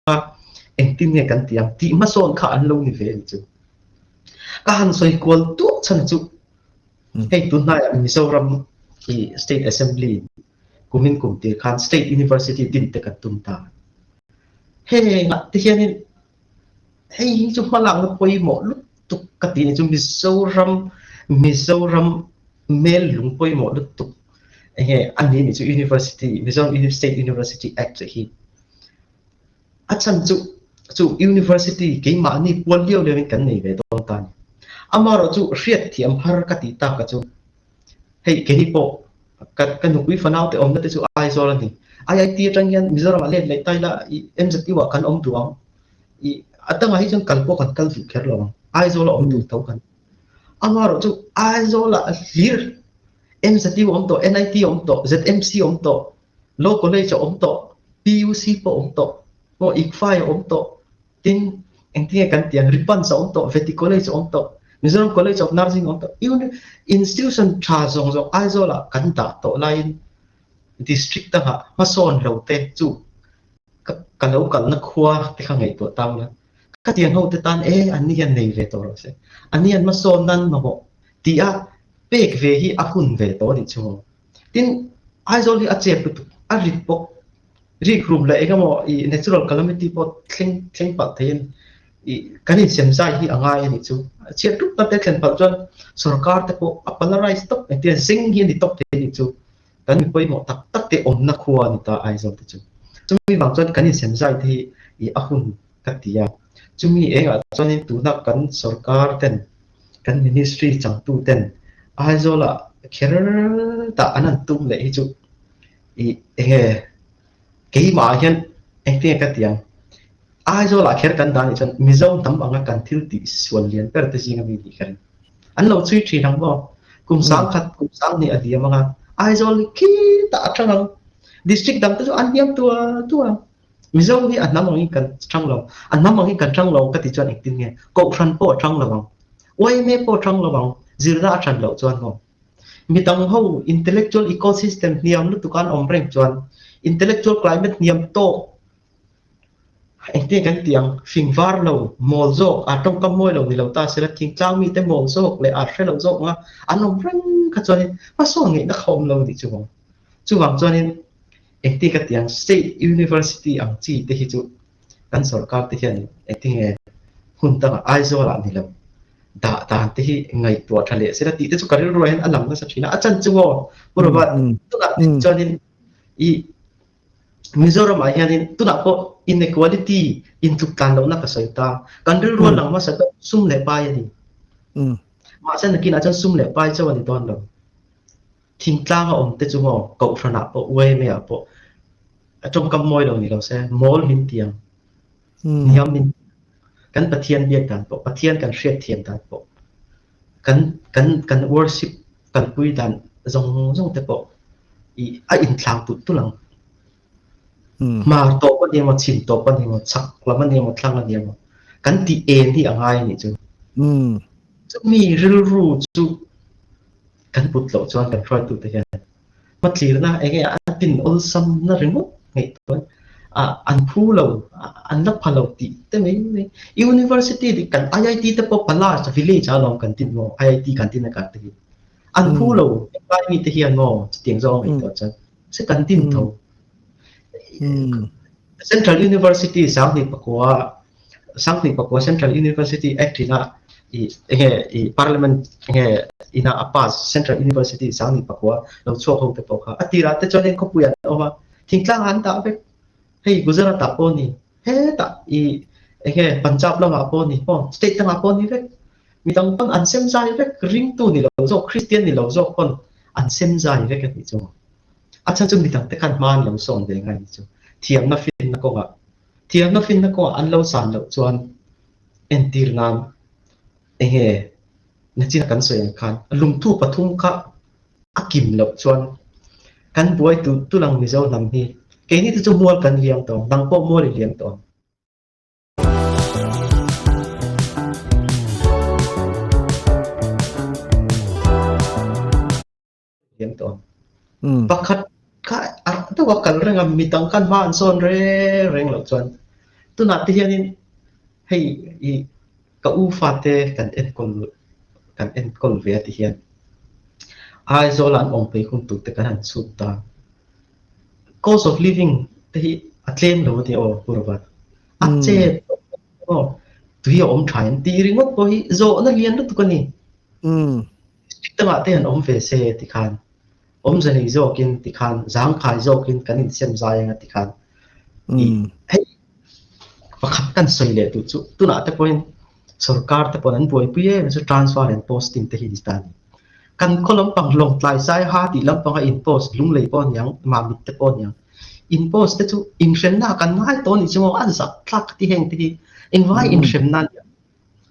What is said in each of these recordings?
A, engtin nge kan tih ang tih hmasawn kha an lo ni ve a ni chu. Ka han sawi kual tuah chhan chu hei tunhnaiah Mizoram i State Assembly kumin kum tir khan State University din te kan tum ta. Hengah te hianin hei hi chu hmalakna pawimawh lutuk ka tih ni chu Mizoram Mizoram mel lung pawimawh lutuk enge a ni ni chu University Mizoram State University Act hi. A chhan chu chu University keimahni pual liau liauin kan nei ve dawn ta a ni. Amaherawh chu hriatthiam har ka tih tak a chu hei keini pawh ka ka nupui fanau te awmna te chu Aizawl a ni. IIT atang hian Mizoram ah let leh ta ila i MZU ah kan awm duh ang. I a dangah hi chuan kal pawh kan kal duh kher lo ang. Aizawl a awm duh tho kan. Amaherawh chu Aizawl ah hlir MZU awm tawh, NIT awm tawh, ZMC awm tawh, Law College a awm tawh, PUC pawh a awm tawh, maw ICFAI a awm tawh, tin engtinge kan tih ang Ripans a awm tawh, Vety College a awm tawh, Mizoram College of Nursing a awm tawh, uni institution tha zawng zawng Aizawl ah kan dah tawh laiin district dangah hmasawn lo te chu ka ka lo kalna khua te kha ngaihtuah tau la, khatiang ho te tan e an ni hian nei ve tawh rawh se, an ni hian hmasawn nan mamawh tih a pek ve hi a hun ve tawh a nih chu maw. Tin, Aizawl hi a chep lutuk, a rit bawk. Rik rum leh eng emaw i natural calamity pawh thleng thleng palh thei a ni. I kan insem zai hi a ngai a nih chu. Chhiat tuk na te thlen palh chuan sorkar te pawh a polarize tawp engtin zeng hi a ni tawp thei a nih chu. Kan mi pawimawh tak tak te awmna khua a ni ta Aizawl te chu. Chumi vang chuan kan insem zai te hi i a hun ka ti a. Chumi engah chuanin tuna kan sorkar ten kan ministry changtu ten Aizawlah kher dah an han tum leh hi chu ih enge keimah ah hian engtinge ka ti ang Aizawlah kher kan dah anih chuan Mizo hnam anga kan thil tih sual lian ber te zinga mi nih ka ring. An lo chhui thin ang maw? Kum sangkhat kum sanghnih a diam anga Aizawl hi khitah a thang ang district dang te chu an hniam tual tual ang. Mizo hi a hnam angin kan chang lo. A hnam angin kan chang lo ka ti chuan engtin nge? Kohhran pawh a chang lo ang. Yma pawh a chang lo ang. Zirna a chan loh chuan maw? Midang ho intellectual ecosystem hniam lutuk an awm reng chuan intellectual climate hniam tawk engtin kan ti ang? Fing var lo, mawl zawk, a tawngkam mawi lo ni lo ta sela thingtlang mite mawl zawk leh a hre lo zawk anga an awm reng kha chuanin hmasawn ngeihna kha awm lo nih chu maw? Chuvang chuanin Engti ka ti ang, State University ang chi te hi chu kan sorkar te hian engtinge hmun dangah Aizawl ah ni lo dah dan te hi ngaihtuah tha leh sela tih te chu ka rilru ah hian a lang nasa thin a, a chan chu aw Pu Robert tunah chuanin i Mizoram ah hianin tunah pawh inequality intluk tlan lohna ka sawi ta, kan rilru a lang hmasa ber sum leh pai a ni. Mahse nakinah chuan sum leh pai chauh a ni dawn lo. Thingtlang a awm te chu maw Kohhran ah pawh yma ah pawh a tawngkam mawi lo ni lo se mawl min ti ang. Hniam min kan Pathian biak dan pawh Pathian kan hriat thiam dan pawh kan kan kan worship kalpui dan zawng zawng te pawh i a inthlang tulh tulh ang. Hmar tawp a ni emaw chhim tawp a ni emaw chhak lam a ni emaw thlang a ni emaw kan tih en hi a ngai a nih chu. Chumi rilru chu Kan put loh chuan kan hruaitute hian hmatlirna enge a tin awlsamna ringawt ngaihtuah an phu lo, an la pha lo tih te mai mai. University dik kan IIT te pawh palace village ah alawm kan tin maw IIT kan tin a kar te hi. An phu lo hetlai mi te hian maw chutiang zawng ngaihtuah chuan se kan tin tho. Central University 2009 2009 Central University Act ina i enge i Parliament enge ina a pass Central University 2009 lo chhuak ho te pawh kha a tirah te chuan khawpui an awm a thingtlang an dah vek hei Gujarat ah pawh ni hetah i enge Punjab lamah pawh ni maw state dangah pawh ni vek midang pawn an sem zai vek ringtu ni lo zawk Christian ni lo zawk pawn an sem zai vek a nih chu a chhan chu midang te khan hma an lo sawn ve ngai ni chu thiamna finna kawngah Thiamna finna kawngah an lo san loh chuan entir nan enge nachina kan sawi ang khan lungthu pathum kha a kim loh chuan kan buai tulh tulh ang Mizo hnam hi keini te chu mual kan liam tawh ang, nang pawh mual i liam tawh ang. Liam tawh ang. Pakhat kha a deuh a kal reng a, mi dang khan hma an sawn reng reng loh chuan. Tunah te hianin hei i ka u fate kan enkawl kan enkawl ve a ti hian Aizawl an awm phei hun tur te kan han chhut ta. Cost of living te hi a tlem lo a nia aw Pu Robert. A chet aw tui a awm tha em tih ringawt pawh hi zawhna lian lutuk a ni. District dangah te han awm ve se tikhan awmze nei zawkin tikhan zangkhai zawkin kan insem zai anga tikhan i hei pakhat kan sawi leh duh chu tunah te pawhin sorkar te pawhin an buaipui em chu transfer and posting te hi ni ta a ni. Kan khaw lampang Lawngtlai Saiha tih lampanga in post Lunglei pawh a niang Mamit te pawh a niang in post te chu inhremna kan ngai tawh a nih chu maw a zak thlak ka ti heng te hi engvai inhremna a nia.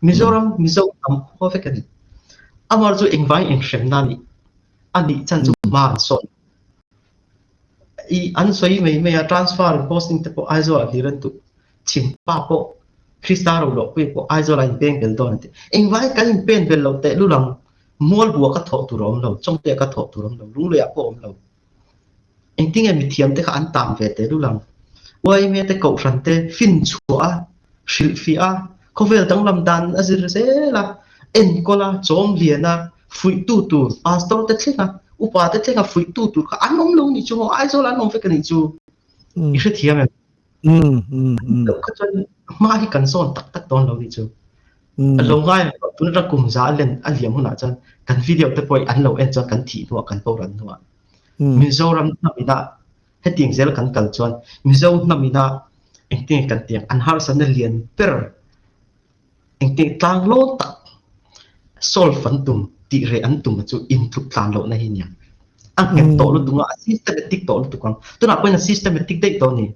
Mizoram Mizo hnam khua vek a ni. Amah chu engvai inhremna a nih a nih chan chu hma an sawn. I an sawi mai mai a transfer and posting te pawh Aizawl ah hlir an duh. Chhimpa pawh Krista Roluahpuia pawh Aizawl ah inpeng bel dawn an ti. Engvai kan inpen bel loh tehlul ang Mualbua ka thawh tur a awm lo, Chawngte ah ka thawh tur a awm lo, Lunglei ah pawh a awm lo. Engtinge mithiam te kha an tan ve tehlul ang? Uaime te kohhran te finchhuah a, hrilhfiah a, khawvel danglam dan a zir zel a, enkawl a, chawm lian a, fuihtu tur pastor te thleng a, upa te thleng a fuihtu tur kha an awm lo nih chu maw? Aizawl an awm vek a nih chu. I hrethiam em? Loh kha chuan hma hi kan zawn tak tak dawn lo nih chu. Lo ngai ang tun atang kum za a len a liam hunah chuan kan video te pawh an lo en chuan kan thih hnuah kan boral hnuah Mizoram hnam ina hetiang zel kan kal chuan Mizo hnam ina engtinge kan tiang an harsatna lian ber engtinge tlanglawn tak solve an tum tih reh an tum chu intluk tlan lohna hi nia. A nghet tawh lutuk a, a systematic tawh lutuk ang. Tunah pawhin a systematic daih tawh a ni.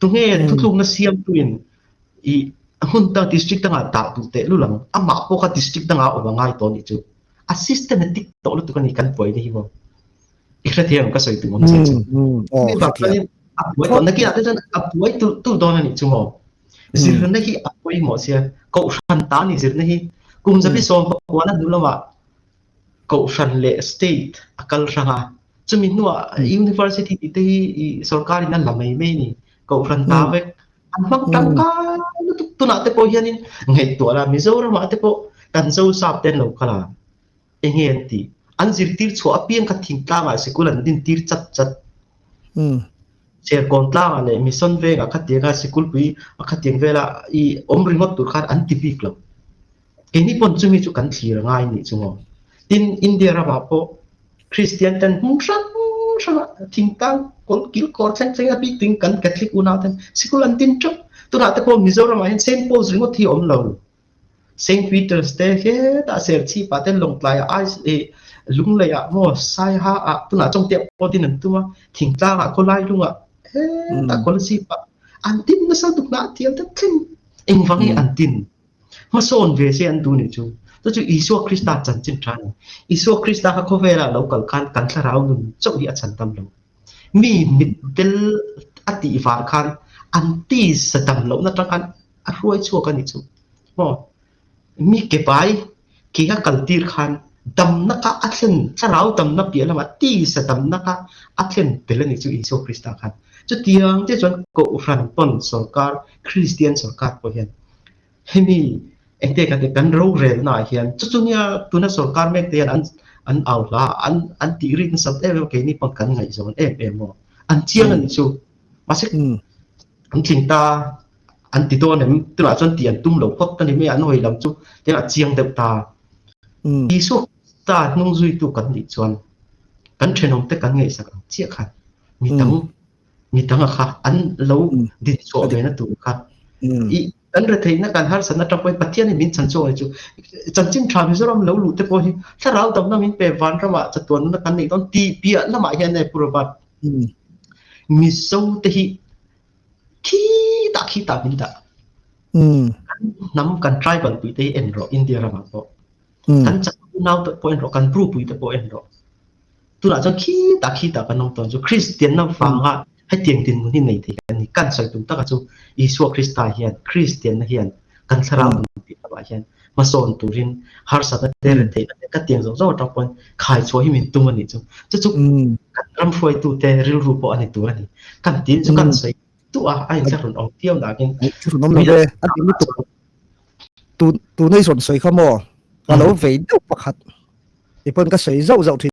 Tunge thutlukna siamtuin i hmun dang district dangah dah duh teh lul ang. Amah pawh kha district dangah a awm a ngai tawh a nih chu. A systematic tawh lutuk a ni kan buaina hi maw. I hrethiam ka sawi tum awm che chu. Mi vang chuanin a buai tawh nakinah te chuan a buai tulh tulh dawn a nih chu maw. Zirna hi a pawimawh sia. Kohhran ta a ni zirna hi. Kum zabi 19 na hnu lamah kohhran leh state a kal hrang a. Chumi hnuah university tih te hi sorkarin a la mai mai a ni. Kohhran ta vek. An hmang tangkai lutuk tunah te pawh hianin ngaihtuah la Mizoramah te pawh kan Zosap te an lo kal a, enge an tih? An zirtir chhuah apiang kha thingtlangah sikul an din tir chat chat. Serkawn tlangah leh Mission vengah khatianga sikulpui a khatiang vela i awm ringawt tur khan an ti bik lo. Keini pawn chumi chu kan thlir a ngai nih chu maw. Tin, India ramah pawh Kristian ten hmun hrang hrangah thingtlang kawl kil kawr thleng thleng a bik ding kan Catholic unau ten sikul an tin teuh. Tunah te pawh Mizoramah hian Saint Paul's ringawt hi a awm lo. Saint Peter's te hetah Serchhipah te Lawngtlaiah ai eh Lungleiah maw Saiha ah tunah Chawngte ah pawh din an tum a, thingtlangah khawlai lungah hetah Kolasib-ah an tin nasa tukna a thiam te thleng engvang hi an tin. Hmasawn ve se an duh nih chu. Chu chu Isua Krista chanchin tha a ni. Isua Krista kha khawvelah lo kal khan kan thlarau nun chauh hi a chhan tam lo. Mi mitdel a tih var khan an tisa dam lohna tang khan a hruai chhuak a nih chu. Maw? Mi ke pai ke a kal tir khan damna kha a thlen, thlarau damna piah lamah tisa damna kha a thlen tel a nih chu Isua Krista khan. Chutiang te chuan Kohhran pawn sorkar, Kristian sorkar pawh hian Hemi engte ka ti kan rorelna ah hian chu chu nia tuna sorkar mek te hian an an au hla an an tih rik nasat em em keini pawn kan ngaihzawn em em maw an chiang a nih chu mahse an tling ta an ti dawn em tunah chuan tih an tum lo phawt a ni mai a an hawi lam chu tiang a chiang deuh ta Isua Krista hnung zuitu kan nih chuan kan thenawm te kan ngaihsak ang chiah khan mi dang mi danga kha an lo din chhuah ve na tur kha i kan retheihna kan harsatna atang pawhin Pathian in min chan chhuak ni chu chanchin tha Mizoram lo luh te pawh hi thlarau damna min pe vanramah chatuan nuna kan neih dawn tih piah lamah hian e Pu Robert Mizo te hi khitah khitah min dah kan hnam kan tribal pui te hi en rawh India ramah pawh Kan chak unau te pawh en rawh, kan bru pui te pawh en rawh. Tunah chuan khitah khitah kan awm tawn chu Kristianna vanga hetiang dinhmun hi nei thei kan ni. Kan sawi tum taka chu Isua Krista hian Kristianna hian kan thlarau nun tih lamah hian hmasawn turin harsatna te retheihna te ka tiang zawng zawng atang pawhin khai chhuah hi min tum a nih chu. Chu chu kan ram hruaitute rilru pawh a ni tur a ni. Kan tin chu kan sawi. tu a a inthlahrun awm viau nakin Inthlahrun awm lo ve a ti lutuk tu tunei rawn sawi kha maw ka lo vei deuh pakhat ti pawn ka sawi zauh zauh thin.